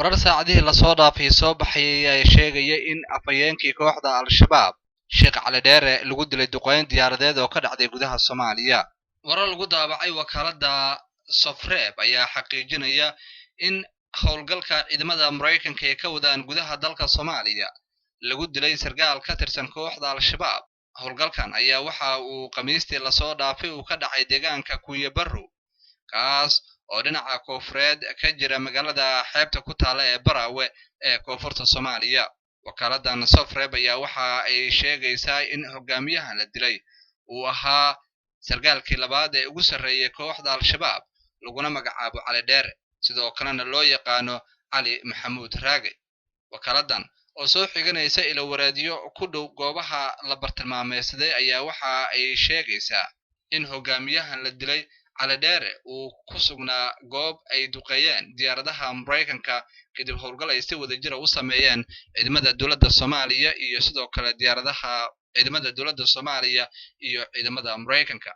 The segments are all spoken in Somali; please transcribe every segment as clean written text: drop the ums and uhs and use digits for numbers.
Warar saacadihii lasoo dhaafay soo baxayay ayaa sheegaya in afhayeenkii kooxda Al-Shabaab Sheekh Cali Dheere lagu dilay duqeyn diyaaradeed oo ka dhacday gudaha Soomaaliya. Warar lagu daabacay wakaaladda Sofreb ayaa xaqiijinaya in howlgalka ciidamada Maraykanka ay ka wadaan gudaha dalka Soomaaliya lagu dilay sarkaal ka tirsan kooxda Al-Shabaab. Howlgalkan ayaa waxa uu Khamiistii lasoo dhaafay uu ka dhacay deegaanka Kunya Barrow, kaas oo dhinaca koonfureed ka jira magaalada xeebta ku taala ee Baraawe ee koonfurta Soomaaliya. Wakaaladdan Sofreb ayaa waxa ay sheegaysaa in hogaamiyahan la dilay uu ahaa sarkaalkii labaad ee ugu sarreeyay kooxda Al-Shabaab, laguna magacaabo Cali Dheere, sidoo kalena loo yaqaano Cali Maxamuud Raage. Wakaaladdan oo soo xiganaysa ilo wareedyo ku dhow goobaha la bartilmaameysaday ayaa waxa ay sheegaysaa in hogaamiyahan la dilay Cali Dheere uu ku sugnaa goob ay duqeeyeen diyaaradaha Maraykanka kadib howlgal ay si wadajira u sameeyeen ciidamada dowladda Soomaaliya iyo sidoo kale diyaaradaha ciidamada dowladda Soomaaliya iyo ciidamada Maraykanka.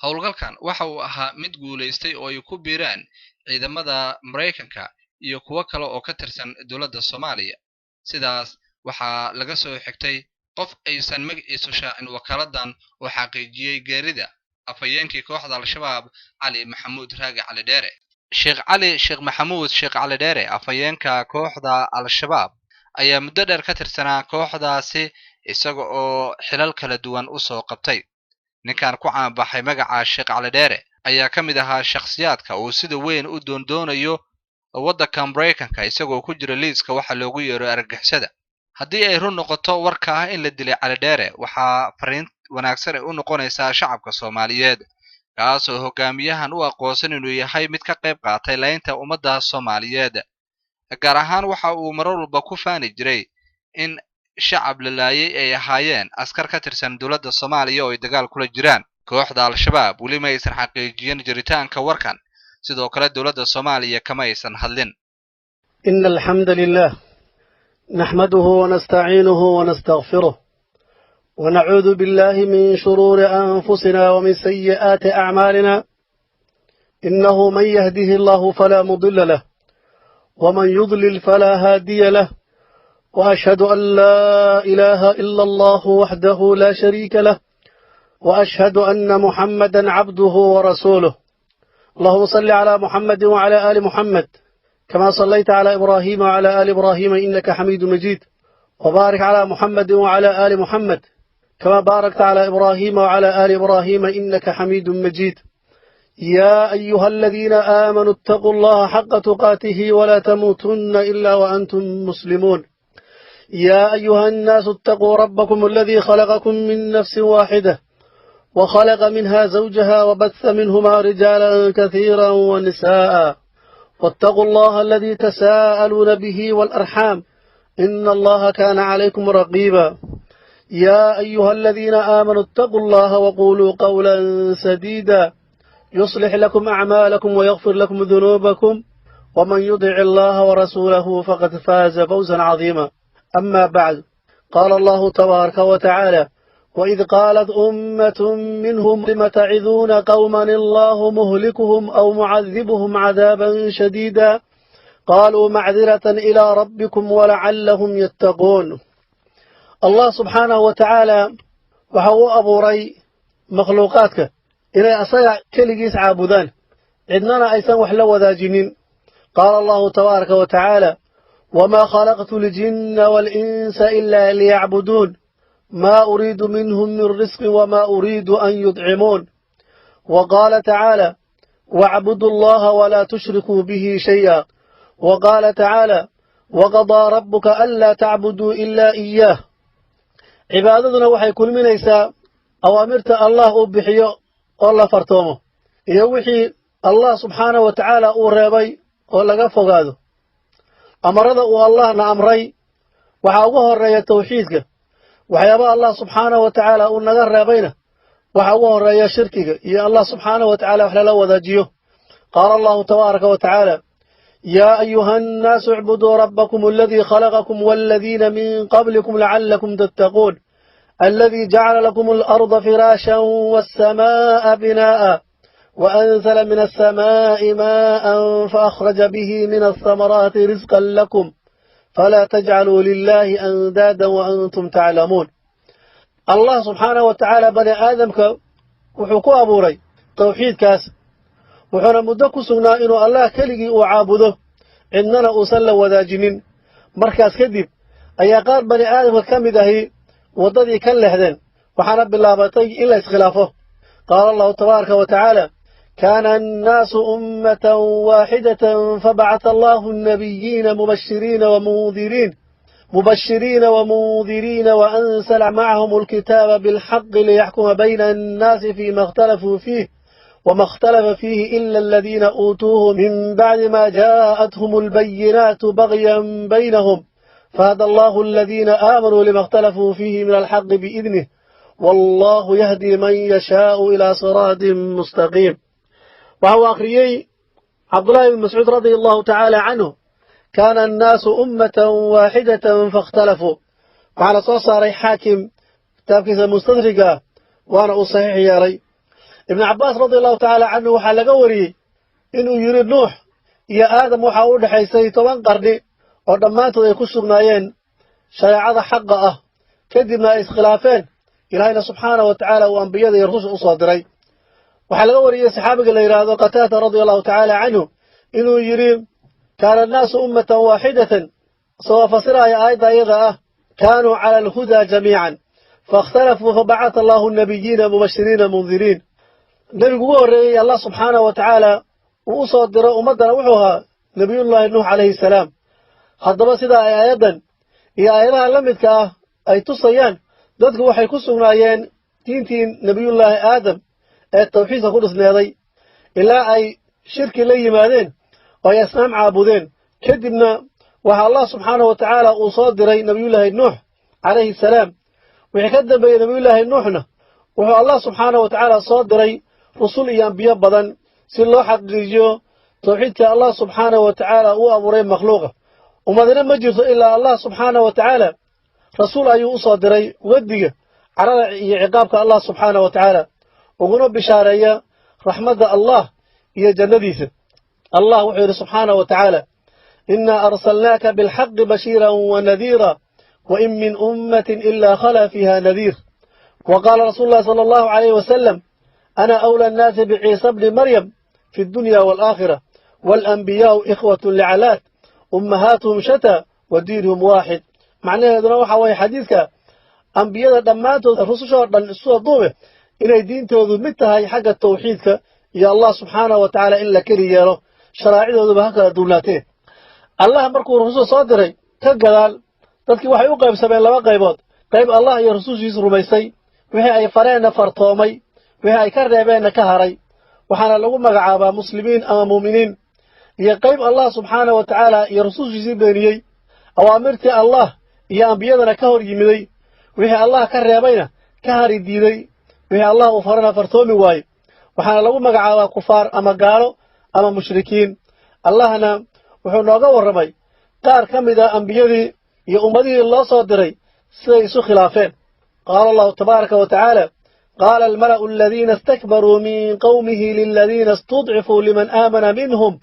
Howlgalkan waxa uu ahaa mid guulaystay oo ay ku biireen ciidamada Maraykanka iyo kuwo kale oo ka tirsan dowladda Soomaaliya. Sidaas waxaa laga soo xigtay qof aysan magaciisu shaacin wakaaladdan oo xaqiijiyey geerida afhayeenkii kooxda Al-Shabaab Cali Maxamuud Raage Cali Dheere. Sheekh Cali Sheekh Maxamuud Sheekh Cali Dheere, afhayeenka kooxda Al-Shabaab, ayaa muddo dheer ka tirsanaa kooxdaasi isaga oo xilal kala duwan u soo qabtay. Ninkan ku caanbaxay magaca Sheekh Cali Dheere ayaa ka mid ahaa shakhsiyaadka uu sida weyn u doondoonayo waddanka Maraykanka, isagoo ku jira liiska waxa loogu yeero argagixisada. Haddii ay run noqoto warka ah in la dilay Cali Dheere, waxaa fariin wanaagsan ay u noqonaysaa shacabka Soomaaliyeed, kaas oo hogaamiyahan u aqoonsan inuu yahay mid ka qayb qaatay laynta ummadda Soomaaliyeed. Gaar ahaan waxa uu marar walba ku faani jiray in shacab la laayay ay ahaayeen askar ka tirsan dowladda Soomaaliya oo ay dagaal kula jiraan kooxda Al-Shabaab. Weli ma aysan xaqiijiyeen jiritaanka warkan, sidoo kale dowladda Soomaaliya kama aysan hadlin. إن الحمد لله نحمده ونستعينه ونستغفره ونعوذ بالله من شرور أنفسنا ومن سيئات أعمالنا، إنه من يهده الله فلا مضل له ومن يضلل فلا هادي له، وأشهد أن لا إله إلا الله وحده لا شريك له، وأشهد أن محمدا عبده ورسوله. اللهم صل على محمد وعلى آل محمد كما صليت على إبراهيم وعلى آل إبراهيم إنك حميد مجيد، وبارك على محمد وعلى آل محمد كما باركت على إبراهيم وعلى آل إبراهيم إنك حميد مجيد. يا أيها الذين آمنوا اتقوا الله حق تقاته ولا تموتن إلا وأنتم مسلمون. يا أيها الناس اتقوا ربكم الذي خلقكم من نفس واحدة وخلق منها زوجها وبث منهما رجالا كثيرا ونساء، واتقوا الله الذي تساءلون به والأرحام إن الله كان عليكم رقيبا. يا أيها الذين آمنوا اتقوا الله وقولوا قولا سديدا يصلح لكم أعمالكم ويغفر لكم ذنوبكم، ومن يطع الله ورسوله فقد فاز فوزا عظيما. أما بعد، قال الله تبارك وتعالى: وإذ قالت أمة منهم لم تعظون قوما الله مهلكهم أو معذبهم عذابا شديدا قالوا معذرة إلى ربكم ولعلهم يتقون. الله سبحانه وتعالى waxa uu abuuray makhluuqaadka inay asaga keligiis caabudaan, cidnana aysan wax la wadaajinin. Qaala Allahu tabaaraka wa tacaala: وما خلقت الجن والإنس إلا ليعبدون، ما أريد منهم من رزق وما أريد أن يطعمون. وقال تعالى: واعبدوا الله ولا تشركوا به شيئا. وقال تعالى: وقضى ربك ألا تعبدوا إلا إياه. Cibaadaduna waxay kulminaysaa awaamirta Allah uu bixiyo oo la fartoomo iyo wixii Allah subxaanahu wa tacaala uu reebay oo laga fogaado. Amarada uu Allahna amray waxaa ugu horreeya tawxiidka. Waxyaabaha Allah subxaanahu wa tacaala uu naga reebayna waxaa ugu horreeya shirkiga iyo Allah subxaanahu wa tacala wax lala wadaajiyo. Qaala Allahu tabaaraka wa tacaala: يا أيها الناس اعبدوا ربكم الذي خلقكم والذين من قبلكم لعلكم تتقون، الذي جعل لكم الأرض فراشا والسماء بناء. وأنزل من السماء ماء فأخرج به من الثمرات رزقا لكم فلا تجعلوا لله أندادا وأنتم تعلمون. الله سبحانه وتعالى بني آدم wuxuu ku abuuray tawxiidkaas, wuxuuna muddo ku sugnaa inuu Allah keligii uu caabudo, cidnana uusan la wadaajinin. Markaas kadib ayaa qaar bani aadamka ka mid ahi waddadii ka leexdeen, waxaana bilaabatay in la iskhilaafo. Qaala Allahu tabaaraka wa tacaala: kaana annaasu ummatan waaxidatan fabacata Allahu annabiyiina mubashiriina wamundiriina وأنزل معهم الكتاب بالحق ليحكم بين الناس فيما اختلفوا فيه وما اختلف فيه إلا الذين أوتوه من بعد ما جاءتهم البينات بغيا بينهم فهدى الله الذين آمنوا لما اختلفوا فيه من الحق بإذنه والله يهدي من يشاء إلى صراط مستقيم. وهو akhriyey عبد الله بن مسعود رضي الله تعالى عنه: كان الناس أمة واحدة فاختلفوا. Waxaana soo saaray Xaakim kitaabkiisa Mustadriga, waana uu saxiix yeelay. Ibnu Cabbaas radi Allahu tacaala canhu waxaa laga wariyey inuu yidhi: Nuux iyo Aadam waxaa u dhexaysay 10 qarni oo dhammaantood ay ku sugnaayeen shareecada xaqa ah, kadibna ay iskhilaafeen, Ilaahayna subxaanahu wa tacaala uu ambiyada iyo rususha u soo diray. Waxaa laga wariyey saxaabiga la yidhaahdo Qataata radia Allahu tacaala canhu inuu yidhi: kaana annaasu ummatan waaxidatan, isagoo fasiraya aayadda iyada ah, kaanuu cala alhudaa jamiican faاkhtalafuu fabacata Allahu nabiyiina mubashiriina mundiriin. Nebigu ugu horreeyey Allah subxaanahu wa tacaala uu u soo diro ummaddana wuxuu ahaa Nebiyullaahi Nuux calayhi salaam. Haddaba sida ay aayaddan iyo aayadaha la midka ah ay tusayaan, dadku waxay ku sugnaayeen diintii Nebiyullaahi Aadam ee tawxiidka ku dhisneeday, ilaa ay shirki la yimaadeen oo ay asnaam caabudeen. Kadibna waxaa Allah subxaanahu wa tacaala uu soo diray Nebiyullaahi Nuux calayhi salaam. Wixii ka dambeeyey Nebiyullaahi Nuuxna wuxuu Allah subxaanahu wa tacaala soo diray rusul iyo ambiyo badan si loo xaqiijiyo tawxiidka Allah subxaanahu wa tacaala uu abuuray makhluuqa. Ummadina ma jirto ilaa Allah subxaanahu wa tacaala rasuul ayuu u soo diray wadiga carada iyo ciqaabka Allah subxaanahu wa tacaala, uguna bishaareeya raxmadda Allah iyo jannadiisa. Allah wuxuu yidhi subxaanahu wa tacaala: إنا أرسلناك بالحق بشيرا ونذيرا وإن من أمة إلا خلا فيها نذير. وقال رسول الله صلى الله عليه وسلم: أنا أولى الناس بعيسى ابن مريم في الدنيا والآخرة، والأنبياء إخوة لعلات أمهاتهم شتى ودينهم واحد. Macnaheeduna waxa waye xadiidka, ambiyada dhammaantood, rusushoo dhan isu duube, inay diintoodu mid tahay xagga tawxiidka iyo Allah subxaanahu wa tacaala in la keli yeelo, sharaacidooduba ha kala duwnaateen. Allah markuu rusul soo diray ka gadaal, dadkii waxay u qaybsameen laba qaybood: qayb Allah iyo rusushiis rumaysay, wixii ay fareenna fartoomay, wixii ay ka reebeenna ka haray, waxaana lagu magacaabaa muslimiin ama muuminiin; iyo qayb Allah subxaanahu wa tacaala iyo rusushiisii beeniyey, awaamirtii Allah iyo ambiyadana ka hor yimiday, wixii Allah ka reebayna ka hari diiday, wixii Allah uu farana fartoomi waaye, waxaana lagu magacaabaa kufaar ama gaalo ama mushrikiin. Allahna wuxuu nooga warramay qaar ka mid a ambiyadii iyo ummadihii loo soo diray siday isu khilaafeen. Qaala Allahu tabaaraka wa tacaala: qaala almala'u aladiina istakbaruu min qowmihi liladiina istudcifuu liman aamana minhum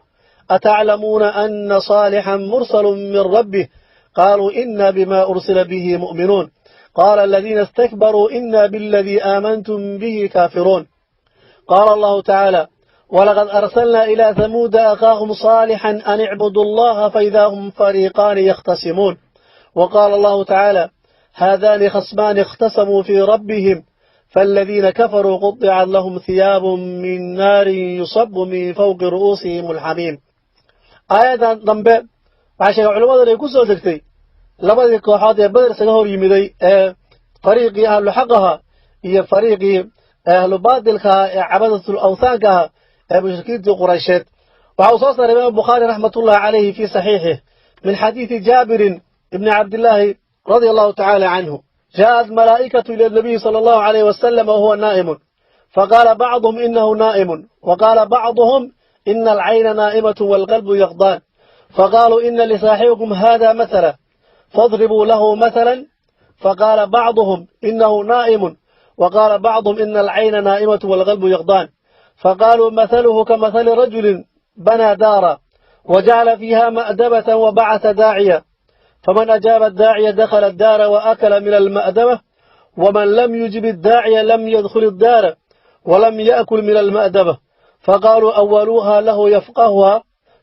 ataclamuuna ana صaalixan mursalu min rabbih qaaluu ina bima ursila bihi mu'minuun qaala aladiina istakbaruu ina biاladii aamantum bihi kaafiruun. Qaala Allahu tacaala: ولقد أرسلنا إلى ثمود أخاهم صالحا أن اعبدوا الله فإذا هم فريقان يختصمون. وقال الله تعالى: هذان خصمان اختصموا في ربهم فالذين كفروا قطعت لهم ثياب من نار يصب من فوق رؤوسهم الحميم. Aayadan dambe waxaa sheegay culammadan ay ku soo degtay labadii kooxood ee Beder isaga hor yimiday, ee fariiqii ahlu xaq ahaa iyo fariiqii ahlu baadilka ahaa ee cabadatul awthaanka ahaa ee mushrikiintii Quraysheed. Waxa uu soo saaray Imaam Bukhaari raxmatullahi calayhi fi saxiixih min xadiidi Jaabirin ibni Cabdillaahi radia Allahu tacaala canhu: جاءت ملائكة إلى النبي صلى الله عليه وسلم وهو نائم، فقال بعضهم إنه نائم، وقال بعضهم إن العين نائمة والقلب يقظان، فقالوا إن لصاحبكم هذا مثلا فاضربوا له مثلا. فقال بعضهم إنه نائم، وقال بعضهم إن العين نائمة والقلب يقظان. Faqaaluu mathaluhu kamathali rajulin banaa daara wajacala fiiha ma'dabatan wabacatha daaciya, faman ajaaba addaaciya dakhala addaara waakala min alma'daba, waman lam yujib iddaaciya lam yadkhul iddaara walam ya'kul min alma'daba. Faqaaluu awaluuha lahu yafqahuha.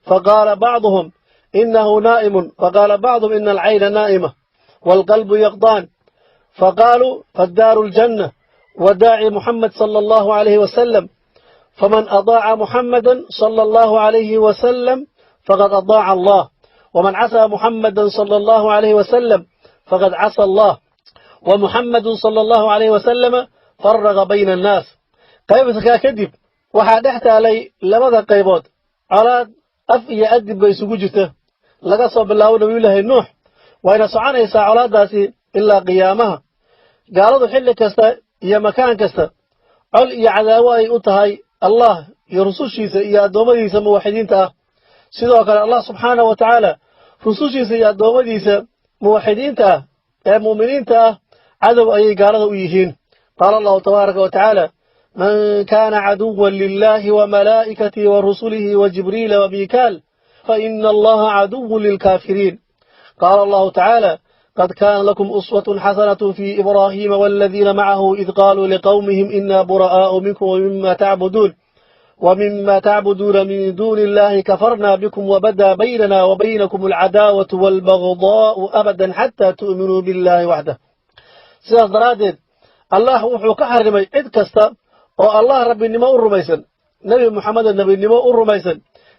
Faqaala bacduhum inahu naa'imun, faqaala bacduhum ina alcayna naa'ima waalqalbu yaqdaan. Faqaaluu faddaaru aljanna wadaaci Muxamed sala allahu calayhi wasalam, faman adaaca Muxammadan sala allahu calayhi wasalam faqad adaaca Allah, waman casaa Muxammadan sala allahu calayhi wasalam faqad casa Allah, wa Muxammadun sala allahu calayhi wasalama faraqa bayna annaas. Qaybkaa kadib waxaa dhex taalay labada qaybood colaad af iyo adib ba isugu jirta, laga soo bilaabo Nabiyullaahi Nuux, wayna soconaysaa colaaddaasi ilaa qiyaamaha. Gaaladu xilli kasta iyo makaan kasta col iyo cadaawo ay u tahay Allah iyo rusushiisa iyo addoommadiisa muwaxidiinta ah. Sidoo kale Allah subxaanahu wa tacaala rusushiisa iyo addoommadiisa muwaxidiinta ah ee mu'miniinta ah cadow ayay gaalada u yihiin. Qaala Allahu tabaaraka wa tacaala: man kaana caduwan lilahi wa malaa'ikatihi wa rusulihi wa Jibriila wa Miikaal faina Allaha caduwun lilkaafiriin. Qaala Allahu tacaala: qad kaana lakum uswatun xasanatu fi Ibraahiima waladiina macahu id qaaluu liqowmihim ina bura'aa'u minkum wmima tacbuduuna min duuni illahi kafarna bikum wabadaa baynana wabaynakum alcadaawatu waalbagdaa'u abadan xataa tu'minuu billahi waxdah. Sidaas daraaddeed Allah wuxuu ka xarimay cid kasta oo Allah rabbinimo u rumaysan, Nebi Muxameda nebinimo u rumaysan,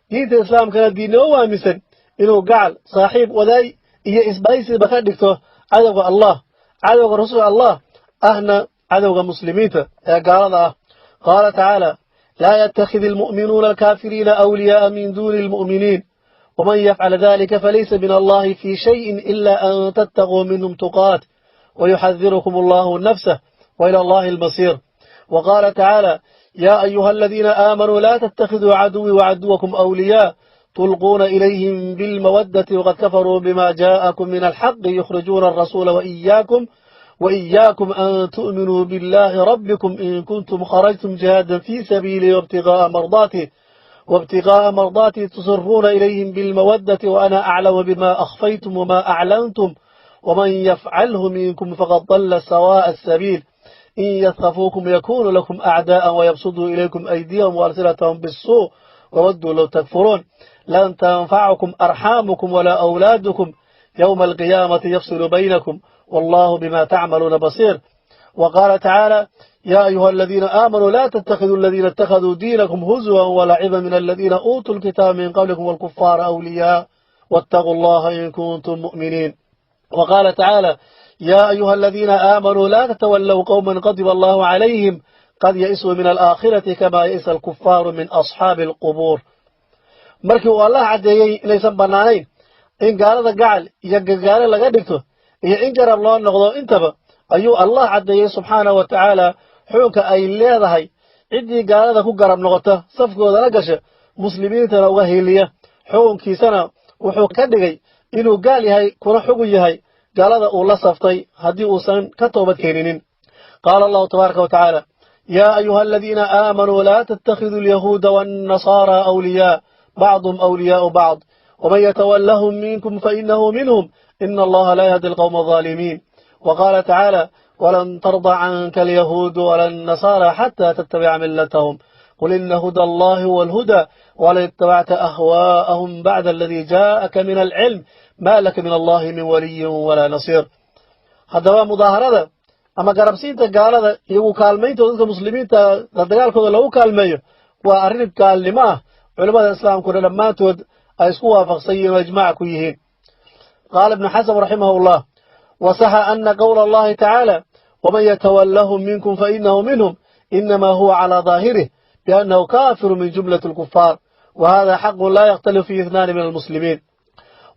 diinta islaamkana diinnimo u aaminsan, inuu gacal, saaxiib, wadaay iyo isbaysiba ka dhigto cadowga Allah, cadowga rasuulka Allah ahna cadowga muslimiinta ee gaalada ah. Qaala tacaala: laa yattakhid almu'minuuna alkaafiriina awliyaa'a min duuni almu'miniin, waman yafcal dalika falaysa min Allahi fii shayin ila an tattaquu minhum tuqaat, wayuxadirukum Allahu nafsah, waila Allahi almasiir. Wa qaala tacaala: yaa ayuha aladiina aamanuu laa tattakhiduu caduwii wacaduwakum awliyaa tulquuna ilayhim bilmawaddati waqad kafaruu bima jaa'akum min alxaqi yukhrijuuna alrasuula وإياكم أن تؤمنوا بالله ربكم إن كنتم خرجتم جهادا في سبيلي وابتغاء مرضاتي تصرون إليهم بالمودة وأنا أعلم بما أخفيتم وما أعلنتم، ومن يفعله منكم فقد ضل سواء السبيل. إن يثقفوكم يكونوا لكم أعداء ويبسطوا إليكم أيديهم وألسنتهم بالسوء وودوا لو تكفرون. لن تنفعكم أرحامكم ولا أولادكم، يوم القيامة يفصل بينكم، والله بما تعملون بصير. وقال تعالى: يا أيها الذين آمنوا لا تتخذوا الذين اتخذوا دينكم هزوا ولعبا من الذين أوتوا الكتاب من قبلكم والكفار أولياء، واتقوا الله إن كنتم مؤمنين. وقال تعالى: يا أيها الذين آمنوا لا تتولوا قوما غضب الله عليهم قد يئسوا من الآخرة كما يئس الكفار من أصحاب القبور. Markii uu Allah caddeeyey inaysan bannaanayn in gaalada gacal iyo gargaare laga dhigto iyo in garab loo noqdo intaba, ayuu Allah caddeeyey subxaanahu wa tacaala xukunka ay leedahay ciddii gaalada ku garab noqota, safkoodana gasha, muslimiintana uga hiiliya. Xukunkiisana wuxuu ka dhigay inuu gaal yahay, kuna xugun yahay gaalada uu la saftay haddii uusan ka toobad keeninin. Qaala Allahu tabaaraka wa tacaala: yaa ayuha aladiina aamanuu laa tattakhiduu alyahuuda waannasaara awliyaa, bacduhum awliyaau bacd, waman yatawallahum minkum fainahu minhum, ina Allaha laa yahdi alqawma alظaalimiin. Wa qaala tacaala: walan tarda canka alyahuudu wala annasaara xataa tattabica millatahum, qul ina huda Allahi huwa alhuda, walain ittabacta ahwaa'ahum bacda aladi jaa'aka min alcilm, ma laka min Allahi min waliyin walaa nasiir. Haddaba mudaaharada ama garabsiinta gaalada iyagu kaalmayntooda dadka muslimiinta la dagaalkooda lagu kaalmeeyo waa arrin gaalnimo ah, culimmada islaamkuna dhammaantood ay isku waafaqsan yihiin oo ijmaac ku yihiin. Qaala Ibnu Xasm raximah ullah: wasaxa ana qowla Allahi tacaala waman yatawallahum minkum fainahu minhum inama huwa calaa daahirih biannahu kaafiru min jumlati alkufaar, wa hada xaqun laa yakhtalifu fiihi ithnaani min almuslimiin.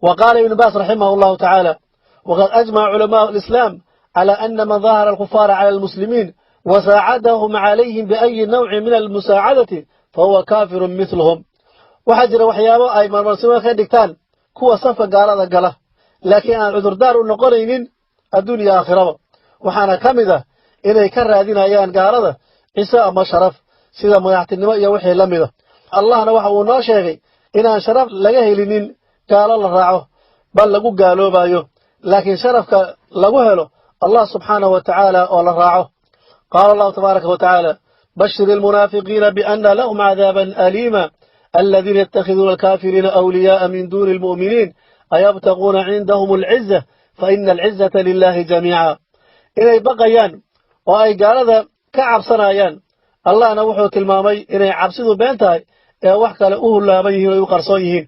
Wa qaala Ibnu Baas raximah allahu tacaala: waqad ajmaca culamaau alislaam calى ana man dahara alkufaara cala almuslimiin wasaacadahum calayhim biayi nawcin min almusaacadati fahuwa kaafirun mithluhum. Waxaa jira waxyaabo ay marmarsimo ka dhigtaan kuwa safka gaalada gala, laakiin aan cudurdaar u noqonaynin adduun iyo aakhiraba. Waxaana ka mid ah inay ka raadinayaan gaalada ciso ama sharaf. Sida madaxtinimo iyo wixii la mida. Allahna waxa uu noo sheegay inaan sharaf laga helinin gaalo la raaco, bal lagu gaaloobayo, laakiin sharafka lagu helo Allah subxaanahu wa tacaala oo la raaco. Qaala Allahu tabaaraka wa tacaala: bashir almunaafiqiina biana lahum cadaaban aliima aladiina yattakhiduuna alkaafiriina awliyaaa min duuni almu'miniin ayabtaquuna cindahum alciza faina alcizata lilahi jamiica. Inay baqayaan oo ay gaalada ka cabsanayaan, Allahna wuxuu tilmaamay inay cabsidu been tahay ee wax kale u hullaaban yihiin oy u qarsoon yihiin.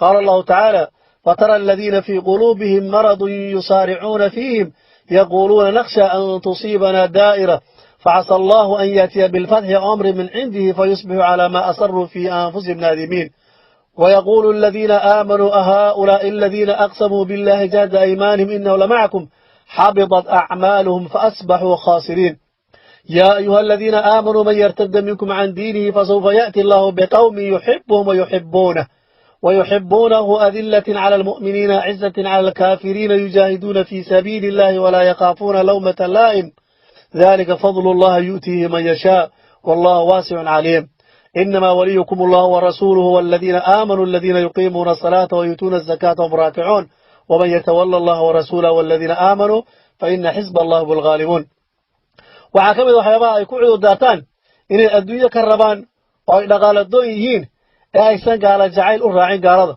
Qaala Allahu tacaala: fatara aladiina fii quluubihim maradun yusaaricuuna fiihim yaquuluuna nakhsha an tusiibana daa'ira facasa allahu an yaatiya bilfatxi amri min cindihi fayusbixuu calaa ma asaruu fii anfusihim naadimiin. ويقول الذين آمنوا أهؤلاء الذين أقسموا بالله جهد أيمانهم إنه لمعكم حبطت أعمالهم فأصبحوا خاسرين. يا أيها الذين آمنوا من يرتد منكم عن دينه فسوف يأتي الله بقوم يحبهم ويحبونه أذلة على المؤمنين عزة على الكافرين يجاهدون في سبيل الله ولا يخافون لومة لائم ذلك فضل الله يؤتيه من يشاء والله واسع عليم. إنما وليكم الله ورسوله والذين آمنوا الذين يقيمون الصلاة ويؤتون الزكاة وهم راكعون ومن يتولى الله ورسوله والذين آمنوا فإن حزب الله هم الغالبون. Waxaa ka mid waxyaabaha ay ku cudur daartaan inay adduunyo ka rabaan oo ay dhaqaaladoon yihiin ee aysan gaala jacayl u raacin gaalada.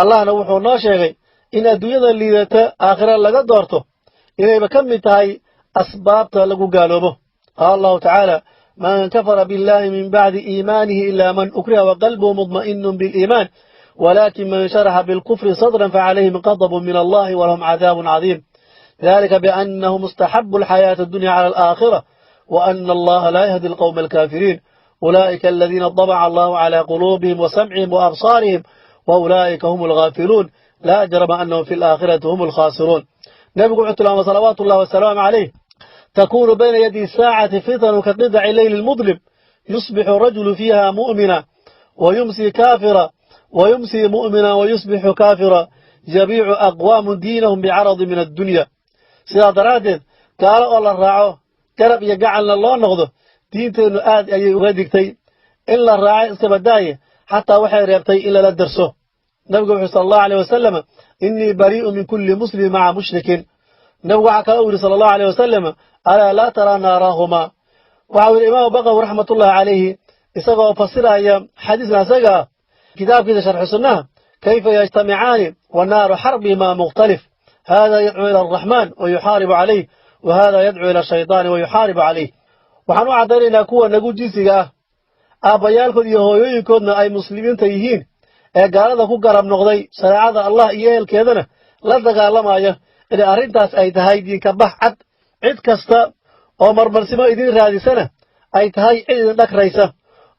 Allahna wuxuu noo sheegay in adduunyada liidata aakhira laga doorto inayba ka mid tahay asbaabta lagu gaaloobo. Qaala Allahu tacaala: man kafara billahi min bacdi iimaanihi ilaa man ukriha waqalbuhu mudma'inun biliimaan walakin man sharaxa bilkufri sadran facalayhim qadabun min allahi walahum cadaabun cadiim ذلك بأنهم استحبوا الحياة الدنيا على الآخرة وأن الله لا يهدي القوم الكافرين. أولئك الذين طبع الله على قلوبهم وسمعهم وأبصارهم وأولئك هم الغافلون لا جرم أنهم في الآخرة هم الخاسرون. نبي عتلام صلوات الله والسلام عليه: تكون بين يدي الساعة فتن كقطع الليل المظلم، يصبح الرجل فيها مؤمنا ويمسي كافرا، ويمسي مؤمنا ويصبح كافرا، يبيع أقوام دينهم بعرض من الدنيا. Sidaa daraaddeed gaalo oo la raaco, garab iyo gacalna loo noqdo, diinteennu aad ayay uga digtay in la raaco iskabadaaye, xataa waxay reebtay in lala darso. Nabigu wuxuu sala Allahu aleyh wasalam: innii barii'u min kulli muslimin maca mushrikin. Nabigu waxaa kale uu yidhi sala Allahu aleyh wasalam: alaa laa taraa naarahumaa. Waxau yidhi Imaamu Baqawi raxmatullahi calayhi isagoo fasiraya xadiiskan isaga ah kitaabkiisa Sharxu Sunnaha: kayfa yajtamicaani wanaaru xarbihimaa mukhtalif? Hada yadcuu ila alraxmaan wa yuxaaribu calayh, wa hada yadcuu ila ashaytaani wa yuxaaribu calayh. Waxaan u caddaynaynaa kuwa nagu jinsiga ah, aabbayaalkood iyo hooyooyinkoodna ay muslimiinta yihiin, ee gaalada ku garab noqday, shareecada Allah iyo ehelkeedana la dagaalamaya, inay arrintaas ay tahay diinka bax cad, cid kasta oo marmarsimo idin raadisana ay tahay cid idin dhagraysa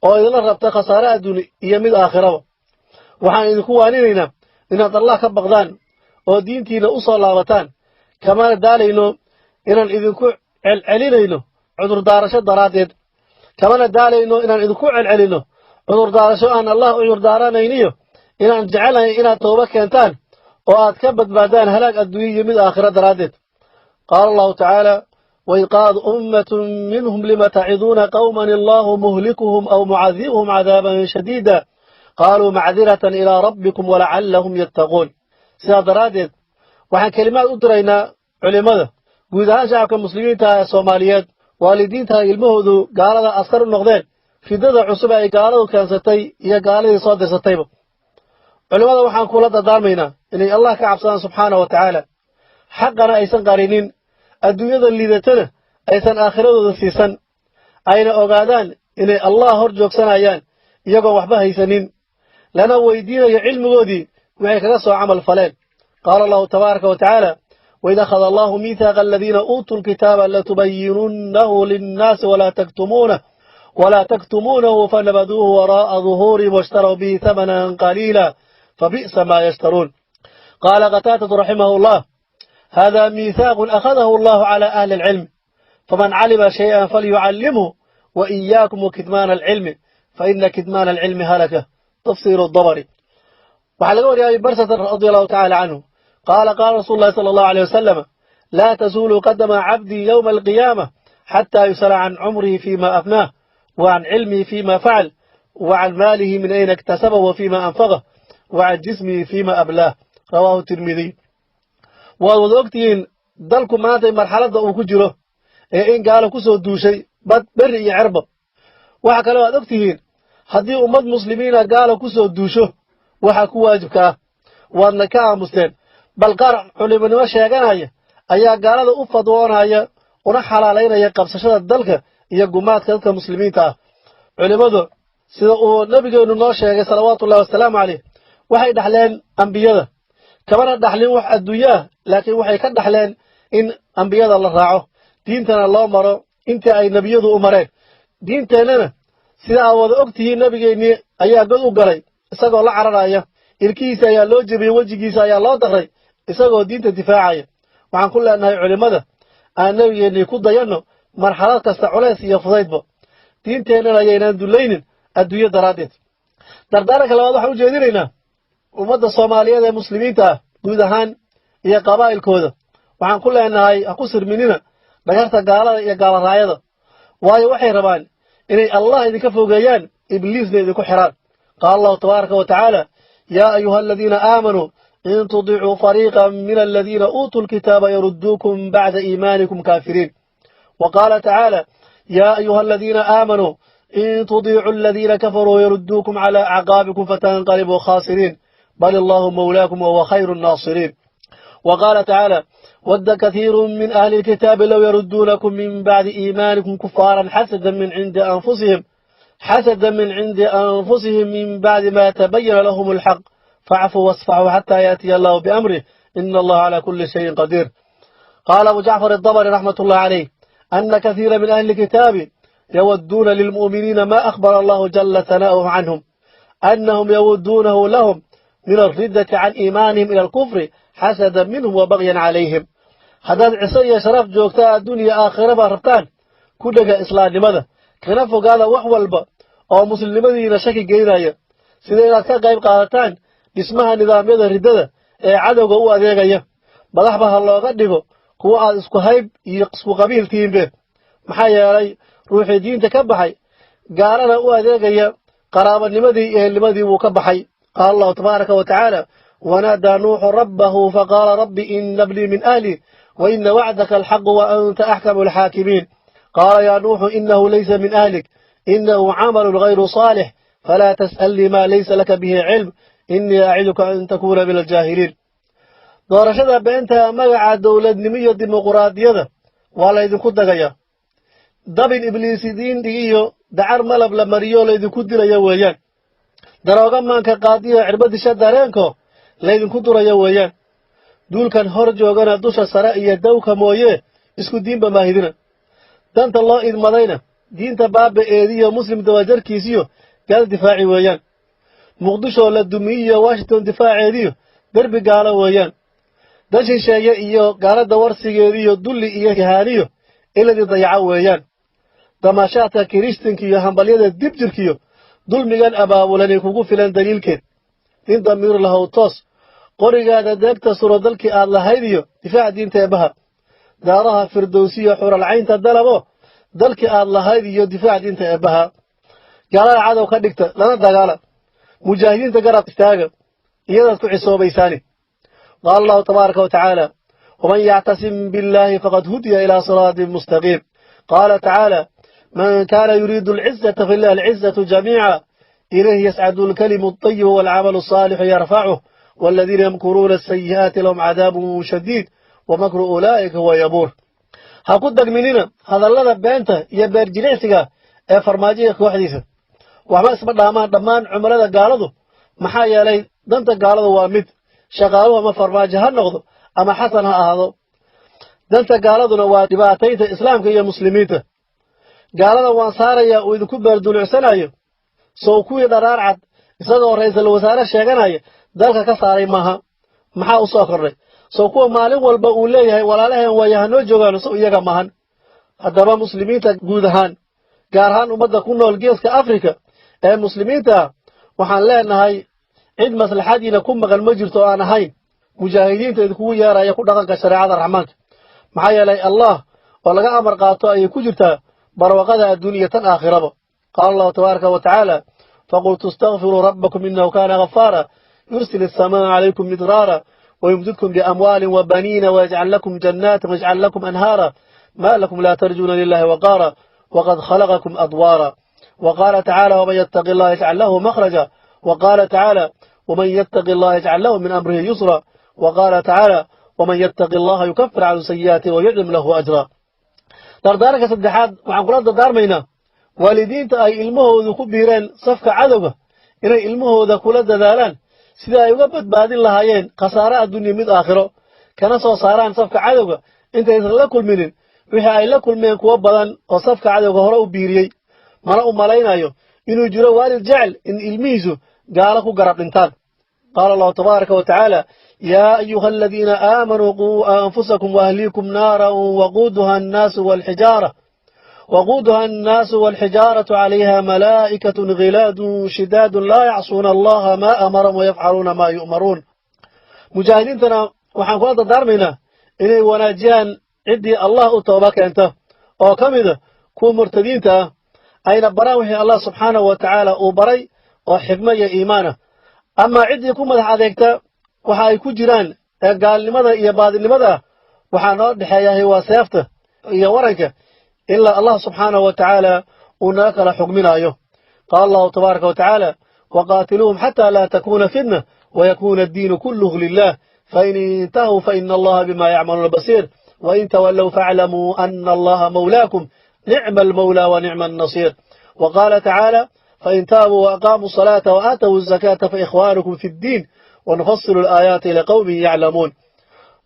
oo idinla rabta khasaare adduun iyo mid aakhiraba. Waxaan idinku waaninaynaa inaad Allah ka baqdaan oo diintiina u soo laabataan. Kamana daalayno inaan idinku celcelinayno cudurdaarasho daraaddeed, kamana daalayno inaan idinku celcelinno cudurdaarasho aan Allah u cudurdaaranayniyo inaan jecelahay inaad tooba keentaan oo aad ka badbaadaan halaag adduunye iyo mid aakhiro daraaddeed. Qaala Allahu tacaala: waid qaalad ummatun minhum lima taciduuna qawman allahu muhlikuhum aw mucadibuhum cadaaban shadiida qaaluu macdiratan ilaa rabbikum walacallahum yattaquun. Sidaa daraaddeed waxaan kelimaad u diraynaa culimmada, guud ahaan shacabka muslimiinta ee Soomaaliyeed, waalidiinta ilmahoodu gaalada askar u noqdeen, ridada cusub ay gaaladu keensatay iyo gaaladii soo dirsatayba. Culimmada waxaan kula dardaarmaynaa inay Allah ka cabsadaan subxaana wa tacaala, xaqana aysan qarinin, adduunyada liidatana aysan aakhiradooda siisan, ayna ogaadaan inay Allah hor joogsanayaan iyagoon waxba haysanin, lana weydiinayo cilmigoodii waxay kaga soo camal faleen. Qaala Allahu tabaaraka wa tacaala: waid akhada allahu miithaaqa aladiina uutuu lkitaaba latubayinunnahu linnaasi walaa taktumuunahu fanabaduuhu waraa'a duhuurihim washtaruu bihi thamanan qaliila fabi'sa maa yashtaruun. Qaala Qataadatu raximahu llah: hada miithaaqun akhadahu allahu cala ahli alcilmi, faman calima shay'an falyucallimhu, wa iyaakum wakitmaana alcilmi, faina kitmaana alcilmi halaka. Tafsiiru Dabari. Waxaa laga wariyay Abi Barsata radia Allahu tacala canhu qaala: qaala rasuulu llahi sala Allahu aleyh wasalam: laa tazuulu qadama cabdii yowma alqiyaama xataa yusala can cumrihi fima afnaah. Wa can cilmihi fiima facal, wa can maalihi min ayna iktasaba wa fiima anfaqah, wa can jismihi fiima ablaah. Rawaahu Tirmidiy. Waad wada ogtihiin dalku maanta marxaladda uu ku jiro ee in gaalo ku soo duushay bad, berri iyo cerba. Waxa kale aad og tihiin haddii ummad muslimiina gaalo ku soo duusho waxa ku waajibka ah, waadna ka aamusteen. Bal qaar culimonimo sheeganaya ayaa gaalada u fadwoonaya una xalaalaynaya qabsashada dalka iyo gumaadka dadka muslimiinta ah. Culimmadu, sida uu nabigeennu noo sheegay salawaatullahi wasalaamu caleyh, waxay dhaxleen ambiyada, kamana dhaxlin wax adduunyo ah, laakiin waxay ka dhaxleen in ambiyada la raaco, diintana loo maro intii ay nebiyadu u mareen. Diinteennana, sida aad wada og tihiin, nabigeennii ayaa god u galay isagoo la cararaya, ilkihiisa ayaa loo jebiyey, wejigiisa ayaa loo daqray isagoo diinta difaacaya. Waxaan ku leenahay culimmada, aan nebigeennii ku dayanno marxalad kasta, culays iyo fudaydba. Diinteennana ayaynaan dullaynin adduunyo daraaddeed. Dardaaranka labaad waxaan u jeedinaynaa ummadda Soomaaliyeed ee muslimiinta ah guud ahaan iyo qabaa'ilkooda. Waxaan ku leenahay, ha ku sirminina dhagarta gaalada iyo gaalaraayada, waayo waxay rabaan inay Allah idinka fogeeyaan, Ibliisna idinku xiraan. Qaala Allahu tabaaraka wa tacaala: yaa ayuha aladiina aamanuu in tudicuu fariiqan min aladiina uutuu lkitaaba yarudduukum bacda iimaanikum kaafiriin. Wa qaala tacaala: yaa ayuha aladiina aamanuu in tudiicuu aladiina kafaruu yarudduukum calaa acqaabikum fatanqalibuu khaasiriin, bal allahu mawlaakum wahuwa khayru nnaasiriin. Wa qaala tacaala: wadda kathiiru min ahli lkitaabi low yarudduunakum min bacdi iimaanikum kufaaran xasadan min cindi anfusihim min bacdi ma tabayana lahum alxaq, facfuu wasfaxuu xataa yaatiya allahu biamrih, ina allaha calaa kuli shayin qadiir. Qaala Abu Jacfar adabri raxmat ullahi calayh ana kathiira min ahli lkitaabi yawadduuna lilmu'miniina ma akhbara allahu jala hanaa'uhu canhum anahum yawadduunahu lahum min alriddati can iimaanihim ila alkufri, xasadan minhum wa bagyan calayhim. Haddaad ciso iyo sharaf joogtaa adduun iyo aakhiraba rabtaan, ku dhega islaamnimada, kana fogaada wax walba oo muslimnimadiina shaki geynaya, sida inaad ka qayb qaadataan dhismaha nidaamyada riddada ee cadowga u adeegaya, madaxba ha looga dhigo kuwa aad isku hayb iyo isku qabiil tihiinbe. Maxaa yeelay, ruuxii diinta ka baxay gaalana u adeegaya, qaraabanimadii iyo ehelnimadii wuu ka baxay. Qaala Allahu tabaaraka wa tacaala: wanaadaa Nuuxu rabbahu faqaala rabbi ina bnii min ahlii wa ina wacdaka alxaqu wa anta axkamu alxaakimiin. Qaala yaa Nuuxu inahu laysa min ahlik, inahu camalun gayru saalix, falaa tas'alnii maa laysa laka bihi cilm, inii aciduka an takuuna min aljaahiliin. Doorashada beenta magaca dowladnimo iyo dimuquraadiyada waa laydinku dagayaa. Dabin ibliisidiin dhigiyo dacar malab la mariyo laydinku dilaya weeyaan. Darooga maanka qaadiyo cirbadisha dareenko laydinku duraya weeyaan. Duulkan hor joogana dusha sare iyo dawka mooye isku diinba maahidina. Danta loo idmadayna diinta baaba'eediyo muslim dabajarkiisiyo gaal difaaci weeyaan. Muqdishoo la dumiyiyo Washington difaaceediyo derbi gaalo weeyaan. Dan shisheeye iyo gaalada warsigeediyo dulli iyo ihaaniyo iladii dayaco weeyaan. Damaashaadka kiristinka iyo hambalyada dibjirkiyo dulmigan abaabulani kugu filan daliilkeed. Nin damiir lahow, toos qorigaada deegta suro, dalkii aad lahayd iyo difaac diinta eebbaha. Daaraha firdowsiyo xuralcaynta dalabo, dalkii aad lahayd iyo difaac diinta eebbaha. Gaalada cadow ka dhigta, lana dagaala. Mujaahidiinta garab istaaga, iyadaad ku cisoobaysaani. Qaala Allahu tabaaraka wa tacaala: waman yactasim billahi faqad hudiya ilaa siraatin mustaqiim. Qaala tacaala: man kaana yuriidu alcizata falilahi alcizatu jamiica, ilayhi yascadu alkalimu alطayibu walcamalu alsaalixu yarfacuh, waladiina yamkuruuna asayi'aati lahum cadaabun shadiid, wamakru ulaa'ika huwa yabuur. Ha ku dagminina hadallada beenta iyo beer jilicsiga ee farmaajoya kooxdiisa. Waxba isma dhaamaan dhammaan cumilada gaaladu, maxaa yeelay danta gaaladu waa mid: shaqaaluhu ama Farmaajo ha noqdo ama Xasan ha ahaado. Danta gaaladuna waa dhibaataynta islaamka iyo muslimiinta. Gaalada waan saarayaa uu idinku beerdulucsanayo, sow kuwii dharaar cad isagoo ra'iisul wasaare sheeganaya dalka ka saaray maaha? Maxaa u soo kordhay? Sow kuwa maalin walba uu leeyahay walaalaheen waaya hanoo joogaan, sow iyaga maahan? Haddaba muslimiinta guud ahaan, gaar ahaan ummadda ku nool Geeska Afrika ee muslimiinta ah, waxaan leenahay cid maslaxadiina ku maqan ma jirto oo aan ahayn mujaahidiinta idinkugu yeeraya ku dhaqanka shareecada Raxmaanka. Maxaa yeelay, Allah oo laga amar qaato ayay ku jirtaa barwaqada adduun iyo tan aakhiraba. Qaala Allahu tabaaraka wa tacaala: "Faqultu istakfiruu rabbakum innahu kaana ghafaara, yursil asamaa calaykum midraara, wayumdidkum biamwaalin wabaniina, wayajcal lakum jannaatin wayajcal lakum anhaara, maa lakum laa tarjuuna lilahi waqaara, waqad khalaqakum adwaara." وقال تعالى: "ومن يتق الله يجعل له مخرجا". وقال تعالى: "ومن يتق الله يجعل له من أمره يسرا". وقال تعالى: "ومن يتق الله يكفر عنه سيئاته ويعظم له أجرا". Dardaaranka saddexaad, waxaan kula dardaarmaynaa waalidiinta ay ilmahoodu ku biireen safka cadowga inay ilmahooda kula dadaalaan sida ay uga badbaadin lahaayeen khasaare addunya mid aakhiro, kana soo saaraan safka cadowga intaysan la kulminin wixii ay la kulmeen kuwo badan oo safka cadowga hore u biiriyey. Mana u malaynayo inuu jiro waalid jecel in ilmihiisu gaalo ku garab dhintaan. Qaala Allahu tabaaraka wa tacaala: "Yaa ayuha aladiina aamanuu quu anfusakum waahliikum naaran waquuduha annaasu walxijaaratu, calayha malaa'ikatun ghilaadun shidaadun, laa yacsuuna Allaha maa amarahum wayafcaluuna maa yu'maruun". Mujaahidiintana waxaan kula dardaarmaynaa inay wanaajiyaan ciddii Allah u tooba keenta oo ka mida kuwa murtadiinta ah, ayna baraan wixii Allah subxaanahu wa tacaala uu baray oo xikmo iyo iimaan ah. Amaa ciddii ku madax adeegta waxa ay ku jiraan ee gaalnimada iyo baadinimada ah, waxaa noo dhexeeyahay waa seefta iyo waranka, ilaa Allah subxaanahu wa tacaala uu naga kala xugminayo. Qaala Allahu tabaaraka wa tacaala: "Waqaatiluuhum xataa laa takuuna fitna wayakuuna addiinu kulluhu lilah, fain intahuu faina Allaha bima yacmaluuna basiir, wain tawallow faaclamuu ana Allaha mawlaakum, nicma almawlaa wa nicma annasiir". وقال تعالى: "فإن تابوا وأقاموا الصلاة وآتوا الزكاة فإخوانكم في الدين، ونفصل الآيات لقوم يعلمون.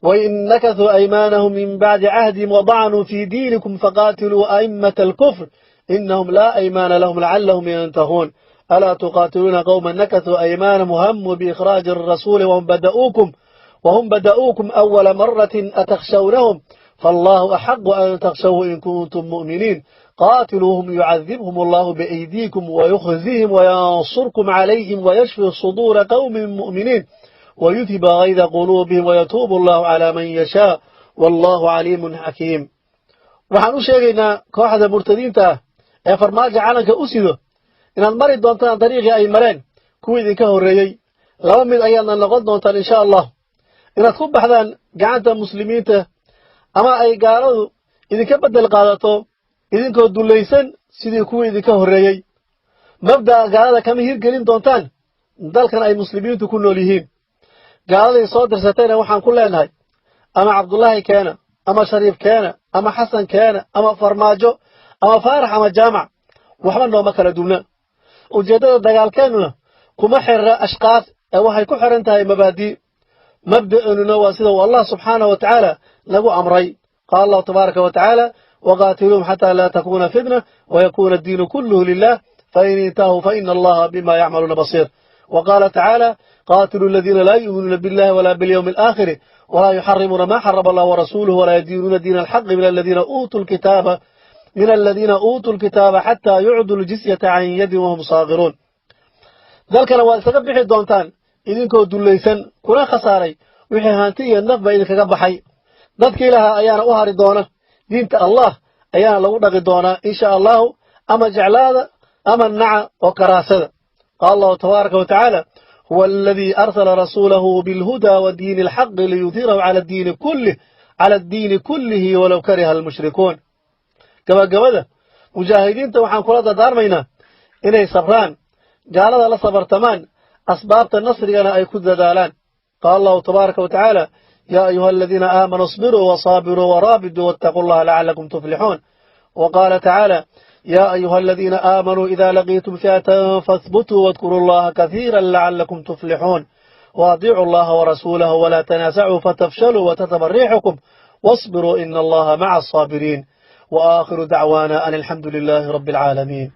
وإن نكثوا أيمانهم من بعد عهدهم وطعنوا في دينكم فقاتلوا أئمة الكفر، إنهم لا أيمان لهم، لعلهم ينتهون. ألا تقاتلون قوما نكثوا أيمانهم وهموا بإخراج الرسول وهم بدأوكم أول مرة، أتخشونهم؟ فالله أحق أن تخشوه إن كنتم مؤمنين. قاتلوهم يعذبهم الله بأيديكم ويخزيهم وينصركم عليهم ويشفي صدور قوم مؤمنين ويذهب غيظ قلوبهم ويتوب الله على من يشاء، والله عليم حكيم". Waxaan u sheegaynaa kooxda murtadiinta ah ee Farmaajo calanka u sido inaad mari doontaan dariiqii ay mareen kuwii idinka horreeyey. Laba mid ayaadna noqon doontaan insha Allah: inaad ku baxdaan gacanta muslimiinta, ama ay gaaladu idinka beddel qaadato idinkoo dullaysan sidii kuwii idinka horreeyey. Mabda'a gaalada kama hirgelin doontaan dalkan ay muslimiintu ku nool yihiin. Gaaladay soo dirsatayna waxaan ku leenahay: ama Cabdullaahi keena, ama Shariif keena, ama Xasan keena, ama Farmaajo, ama Faarax, ama Jaamac, waxba nooma kala duwna. Ujeeddada dagaalkeennuna kuma xirra ashkaas ee waxay ku xiran tahay mabaadii. Mabda'eenuna waa sida uu Allah subxaanahu wa tacaala nagu amray. Qaala Allahu tabaaraka wa tacaala: "Waqaatiluuhum xataa laa takuuna fitna wayakuuna addiinu kulluhu lilah, fain intahuu faina Allaha bima yacmaluuna basiir". وقال تعالى: "قاتلوا الذين لا يؤمنون بالله ولا باليوم الآخر ولا يحرمون ما حرم الله ورسوله ولا يدينون دين الحق من الذين أوتوا الكتاب حتى يعطوا الجزية عن يد وهم صاغرون". Dalkana waad isaga bixi doontaan idinkoo dullaysan, kuna khasaaray wixii hanti iyo nafba idinkaga baxay. Dadkii lahaa ayaana u hari doona, diinta Allah ayaana lagu dhaqi doonaa insha Allahu, ama jeclaada ama naca oo karaasada. Qaala Allahu tabaaraka wa tacaala: "هو الذي أرسل رسوله بالهدى ودين الحق ليظهره على الدين كله ولو كره المشركون". Gabagabada, mujaahidiinta waxaan kula dardaarmaynaa inay sabraan, gaalada la sabartamaan, asbaabta nasrigana ay ku dadaalaan. Qaala Allahu tabaaraka wa tacaala: "Yaa ayuha aladiina aamanuu isbiruu wasaabiruu waraabiduu wattaquu Allaha lacalakum tuflixuun". وقال تعالى: "يا أيها الذين آمنوا إذا لقيتم فئة فاثبتوا واذكروا الله كثيرا لعلكم تفلحون، وأطيعوا الله ورسوله ولا تنازعوا فتفشلوا وتذهب ريحكم، واصبروا إن الله مع الصابرين". وآخر دعوانا أن الحمد لله رب العالمين.